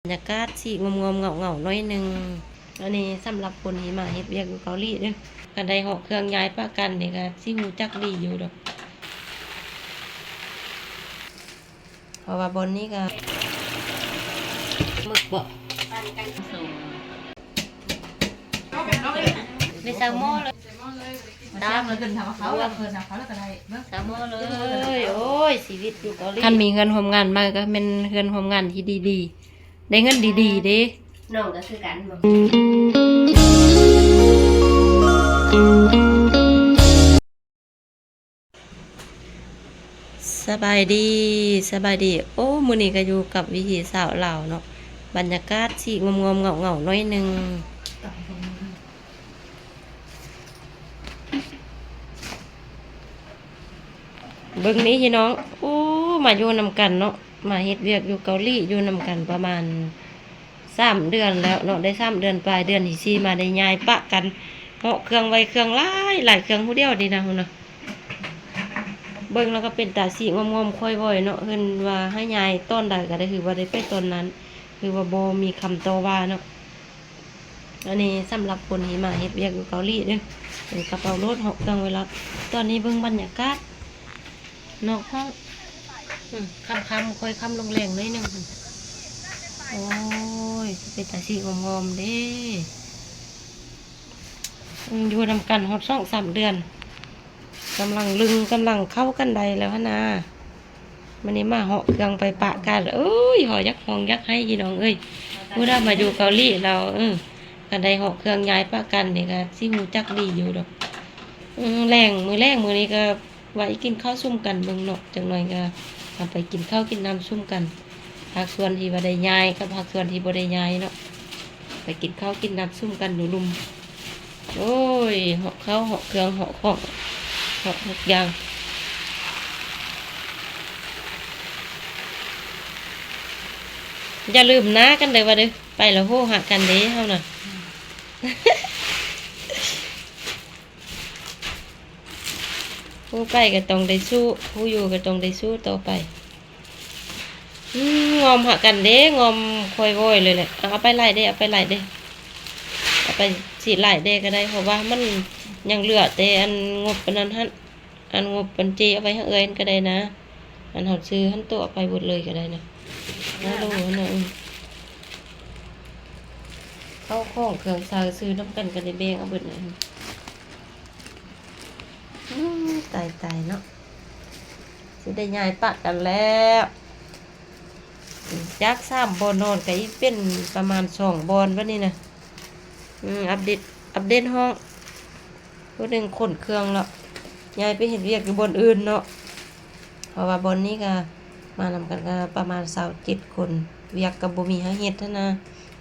ນຍາກາດຊິງ່ອມໆເຫງົາໆໜ້ອຍໜຶ່ງ. ອັນນີ້ສຳລັບຄົນທີ່ມາເຮັດວຽກຢູ່ເກົາຫຼີເດີ້. ຄັນໄດ້ເຫາະເຄື່ອງຍ້າຍປະກັນນີ້ກໍຊິຮູ້ຈັກດີຢູ່ດອກ. ເພາະວ່າບ່ອນນີ້ກໍ ໝຶກເບາະ ໄດ້ໃສ່ໝໍ້ເລີຍ ຕາມ ເອີ້ນເຂົາ ເອີ້ນເຂົາແລ້ວກໍໄດ້ເບິ່ງ ໃສ່ໝໍ້ເລີຍ. ໂອ້ຍ ຊີວິດຢູ່ເກົາຫຼີ ຄັນມີເຮືອນຮ່ວມງານໃໝ່ກໍແມ່ນເຮືອນຮ່ວມງານທີ່ດີໆ ໄດ້ເງິນດີໆເດ້. ນ້ອງກໍຄືກັນ. ສະບາຍດີ ສະບາຍດີ. ໂອ້ ມື້ນີ້ກໍຢູ່ກັບວິຖີສາວລາວເນາະ, ບັນຍາກາດຊິງ່ອມໆເຫງົາໆໜ້ອຍໜຶ່ງ. ເບິ່ງນີ້ພີ່ນ້ອງ ໂອ້ ມາຢູ່ນຳກັນເນາະ, ມາເຮັດວຽກຢູ່ເກົາຫຼີ ຢູ່ນຳກັນປະມານ ສາມເດືອນແລ້ວເນາະ, ໄດ້ສາມເດືອນປາຍ ເດືອນທີສີ່ມາໄດ້ຍ້າຍປະກັນ ເຫາະເຄື່ອງໄວ້ເຄື່ອງຫຼາຍ ຫຼາຍເຄື່ອງຜູ້ດຽວນີ້ນະ. ພຸ້ນນະ ເບິ່ງແລ້ວກໍເປັນຕາຊິງ່ອມໆຄ່ອຍວອຍເນາະ, ເພິ່ນວ່າໃຫ້ຍ້າຍຕອນໃດກໍໄດ້ ຄືວ່າໄດ້ໄປຕອນນັ້ນ ຄືວ່າບໍ່ມີຄຳຕໍ່ວ່າເນາະ. ອັນນີ້ສຳລັບຄົນທີ່ມາເຮັດວຽກຢູ່ເກົາຫຼີເດີ້, ເປັນກະເປົາໂລດ ເຫາະເຄື່ອງໄວ້ລະ. ຕອນນີ້ເບິ່ງບັນຍາກາດ ນອກຫ້ອງ ອືມ ຄ່ຳໆ ຄ່ອຍຄ່ຳລົງແລງໜ້ອຍໜຶ່ງ. ໂອ້ຍ ເປັນຕາຊິງ່ອມໆເດ້. ອືມ ຢູ່ນຳກັນຮອດສອງສາມເດືອນ ກຳລັງລຶ້ງ ກຳລັງເຂົ້າກັນໄດ້ແລ້ວຫັ້ນນາ. ມື້ນີ້ມາເຫາະເຄື່ອງໄປປະກັນ ເອີຍ ເຫາະຢາກຮ້ອງຢາກໄຫ້ພີ່ນ້ອງເອີຍ. ຜູ້ໃດມາຢູ່ເກົາຫຼີແລ້ວ ເອີ ຄັນໄດ້ເຫາະເຄື່ອງຍ້າຍປະກັນນີ້ກໍຊິຮູ້ຈັກດີຢູ່ດອກ. ອືມ ແລງ ມື້ແລງມື້ນີ້ກໍ ໄວ້ກິນເຂົ້າຊຸມກັນເບິ່ງເນາະ, ຈັກໜ້ອຍກໍເຮົາໄປກິນເຂົ້າກິນນ້ຳຊຸມກັນ, ພາກສ່ວນທີ່ວ່າໄດ້ຍ້າຍກັບພາກສ່ວນທີ່ບໍ່ໄດ້ຍ້າຍເນາະ, ໄປກິນເຂົ້າກິນນ້ຳຊຸມກັນຢູ່ລຸ່ມ. ໂອ້ຍ ເຫາະເຂົ້າເຫາະເຄື່ອງເຫາະຂອງເຫາະທຸກຢ່າງ. ຢ່າລືມໜ້າກັນເດີ້ວ່າເດີ້, ໄປແລ້ວໂທຫາກັນເດ້ເຮົານະ. ຜູ້ໄປກໍຕ້ອງໄດ້ສູ້, ຜູ້ຢູ່ກໍຕ້ອງໄດ້ສູ້ຕໍ່ໄປ. ອືມ ງອມຫາກັນເດ້, ງອມຄ່ອຍວອຍເລີຍແຫຼະ. ເອົາ ເອົາໄປຫຼາຍເດ້, ເອົາໄປຫຼາຍເດ້, ເອົາໄປຊິຫຼາຍເດ້ກໍໄດ້, ເພາະວ່າມັນຍັງເຫຼືອແຕ່ອັນງົບອັນນັ້ນຫັ້ນ, ອັນງົບອັນເຈເອົາໄວ້ໃຫ້ເອື້ອຍຫັ້ນກໍໄດ້ນະ, ອັນເຮົາຊື້ຫັ້ນໂຕເອົາໄປເບິດເລີຍກໍໄດ້ນະ. ຮາໂຫຼຫັ້ນນະ. ເອີ ເຂົ້າຂອງເຄື່ອງໃຊ້ຊື້ນຳກັນກໍໄດ້ແບ່ງເອົາເບິດນະ. ອືມ ຕາຍໆເນາະ, ຊິໄດ້ຍ້າຍປະກັນແລ້ວ. ຈາກສາມບ່ອນນອນກໍອີກເປັນປະມານສອງບ່ອນບັດນີ້ນະ. ອືມ ອັບເດດ ອັບເດດຫ້ອງ. ຜູ້ໜຶ່ງຂົນເຄື່ອງແລ້ວ ຍ້າຍໄປເຮັດວຽກຢູ່ບ່ອນອື່ນເນາະ, ເພາະວ່າບ່ອນນີ້ກໍມານຳກັນກໍປະມານຊາວເຈັດຄົນ, ວຽກກໍບໍ່ມີໃຫ້ເຮັດຫັ້ນນະ,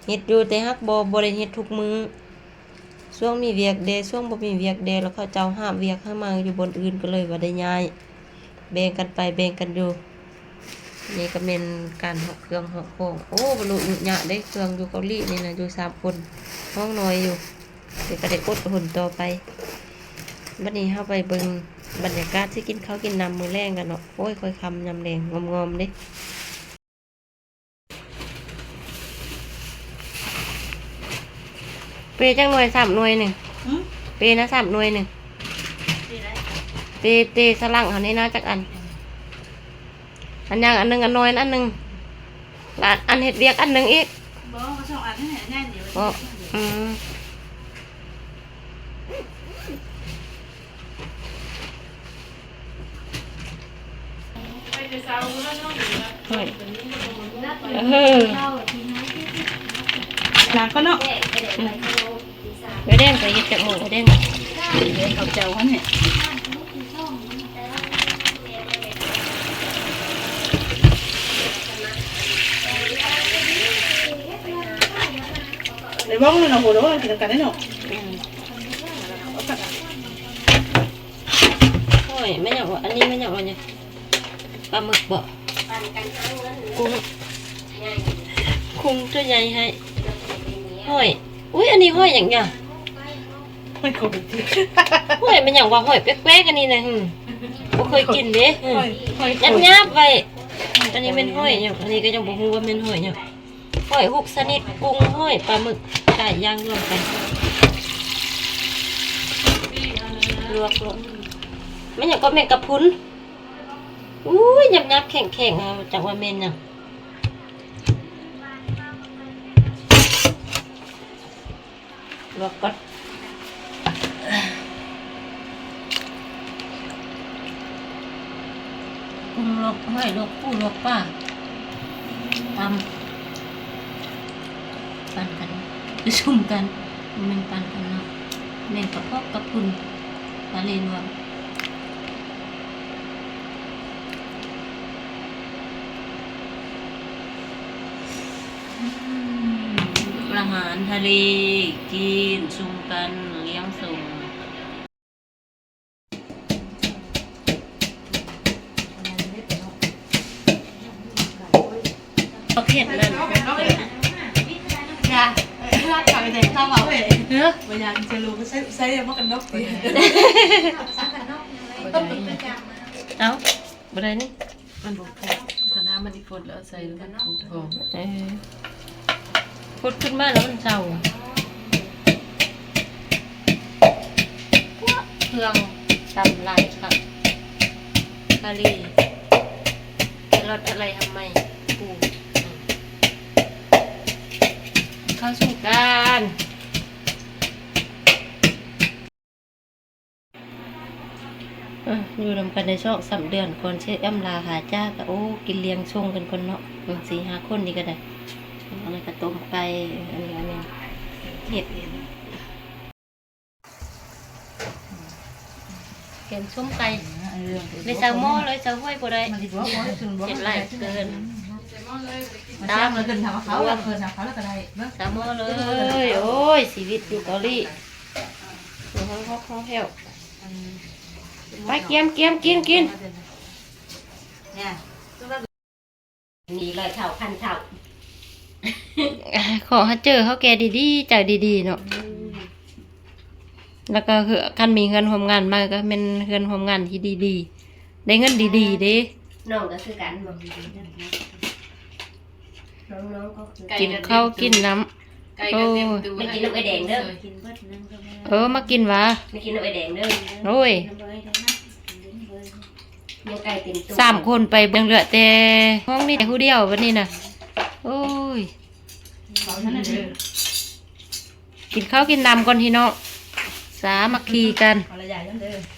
ເຮັດຢູ່ແຕ່ຫາກບໍ່ ບໍ່ໄດ້ເຮັດທຸກມື້. ຊ່ວງມີວຽກແດ່ ຊ່ວງບໍ່ມີວຽກແດ່ ແລ້ວເຂົາເຈົ້າຫາວຽກໃຫ້ມາຢູ່ບ່ອນອື່ນ ກໍເລີຍວ່າໄດ້ຍ້າຍ ແບ່ງກັນໄປແບ່ງກັນຢູ່. ນີ້ກໍແມ່ນການເຫາະເຄື່ອງເຫາະຂອງ. ໂອ້ ບໍ່ລຸຍະຍະເດ້ ເຄື່ອງຢູ່ເກົາຫຼີນີ້ນະ, ຢູ່ສາມຄົນ ຫ້ອງນ້ອຍຢູ່, ແຕ່ກໍໄດ້ອົດທົນຕໍ່ໄປ. ບັດນີ້ເຮົາໄປເບິ່ງບັນຍາກາດ ຊິກິນເຂົ້າກິນນ້ຳມື້ແລງກັນເນາະ. ໂອ້ຍ ຄ່ອຍຄ່ຳຍາມແລງ ງອມໆເດ້. ເປຈັກໜ່ວຍ ສາມໜ່ວຍໜຶ່ງ? ຫື? ເປນະ ສາມໜ່ວຍໜຶ່ງ. ເປ ເຕສະຫຼັງເຮົານີ້ນະ ຈັກອັນ? ອັນຫຍັງອັນໜຶ່ງ ອັນນ້ອຍອັນໜຶ່ງ ລະອັນເຮັດວຽກອັນໜຶ່ງອີກ. ບໍ່ ສອງອັນນັ້ນແຫຼະ ອັນໃຫຍ່ດຽວ. ບໍ່ ອືມ. ເອີ ລ້າງກ່ອນເນາະ. ອືມ ເອື້ອຍແດງໄປເຮັດຈັກໂມງ ເອື້ອຍແດງ? ເຂົ້າເຈົ້າຫັ້ນແຫຼະ. ໄດ້ເວົ້າແລ້ວເນາະ ໂຫ ເຮົາກິນນຳກັນເນາະ. ອືມ ໂອ້ຍ ແມ່ນຫຍັງວະ ອັນນີ້ແມ່ນຫຍັງວະນີ້? ປາໝຶກບໍ? ກຸ້ງ ກຸ້ງຕົວໃຫຍ່ໃຫ້. ຫອຍ ອຸ້ຍ ອັນນີ້ຫອຍຫຍັງຫຍັງ? ຫອຍໂຄວິດ. ຫອຍແມ່ນຫຍັງວະ? ຫອຍແປກໆ ອັນນີ້ນະ. ຫຶ ບໍ່ເຄີຍກິນເດ້. ຫື ຫອຍ ຫອຍໂຄວິດ ຫຍາບໆໄວ້. ອັນນີ້ແມ່ນຫອຍຫຍັງ? ອັນນີ້ກໍຍັງບໍ່ຮູ້ວ່າແມ່ນຫອຍຫຍັງ. ໂອ້ ຫອຍ ຫົກຊະນິດ, ກຸ້ງ, ຫອຍ, ປາໝຶກ, ໄກ່ ຢ່າງລວມກັນ ລວກລົງ. ແມ່ນຫຍັງກໍ ແມງກະພຸນ. ອຸ້ຍ ຫຍາບໆ ແຂງໆ ເອົາ ຈັກວ່າແມ່ນຫຍັງ. ລວກກ່ອນ. ປຸງ ລວກຫອຍ ລວກປູ ລວກປາ ຕຳ ປັນກັນ ປະຊຸມກັນ ບໍ່ແມ່ນປັນກັນເນາະ ແມ່ນກະເພາະກະພຸນ ປາເລລວມ. ອືມ ອາຫານທະເລ ກິນຊຸມກັນ ລ້ຽງສົ່ງ. ເຜັດນັ້ນ ຢ່າ ເອີ ລາດເຂົ້າໄປໃສ່ເຂົ້າເອົາ ເອີ ບໍ່ຢາກຈະລົງ ໃສ່ ໃສ່ໝວກກັນນັອກຕິ ເອົ້າ ບໍ່ໄດ້ນີ້ ມັນບໍ່ພໍ ຄັນຖ້າມັນອີ່ຝົນແລ້ວໃສ່ແລ້ວມັນບໍ່ພໍ ເອີ ຟົດຂຶ້ນມາແລ້ວມັນເຊົາ. ເຄື່ອງຕຳຫຼາຍຄັກ ຄາຣີ ແຄຣອດ ອະໄລ ຫຳໄມ ປູ ເຂົ້າສູ່ການ. ເອີ ຢູ່ນຳກັນໄດ້ສອງສາມເດືອນ ກ່ອນຊິອຳລາພາຈາກ ກະ ໂອ້ ກິນລ້ຽງສົ່ງກັນກ່ອນເນາະ ເອີ ສີ່ຫ້າຄົນນີ້ກະໄດ້. ອັນນີ້ກະຕົ້ມໄກ່ ອັນນີ້ ອັນນີ້ເຫັດ ແກງສົ້ມໄກ່ ໃນເຊົາໝໍ້ເລີຍ ເຊົາຫ້ວຍບໍ່ໄດ້ ເຮັດຫຼາຍເກີນ ຕຳ ເຊົາໝໍ້ເລີຍ. ໂອ້ຍ ຊີວິດຢູ່ເກົາຫຼີ ໄປ ກຽມ ກຽມ ກິນ ກິນ ມີຮ້ອຍເທົ່າ ພັນເທົ່າ ຂໍໃຫ້ເຈີເຮົາແກ່ດີໆ ໃຈດີໆ ເນາະ ແລ້ວກໍຄື ຄັນມີເຮືອນຮ່ວມງານມາ ກໍແມ່ນເຮືອນຮ່ວມງານທີ່ດີໆ ໄດ້ເງິນດີໆ ເດ້. ນ້ອງກໍຄືກັນ ນ້ອງໆ ກໍຄື ກິນເຂົ້າກິນນ້ຳ ໄກ່ກໍເຕັມຕູ້ ໂອ້ຍ ມາກິນນຳອ້າຍແດງເດີ ເອີ ມາກິນຫວາ ມາກິນນຳອ້າຍແດງເດີ ໂອ້ຍ ສາມຄົນໄປ ຍັງເຫຼືອແຕ່ຫ້ອງນີ້ແຕ່ຜູ້ດຽວບັດນີ້ນະ ໂອ້ຍ ກິນເຂົ້າກິນນ້ຳກ່ອນພີ່ນ້ອງ ສາມັກຄີກັນ ຂໍລະຢານຳເດີ.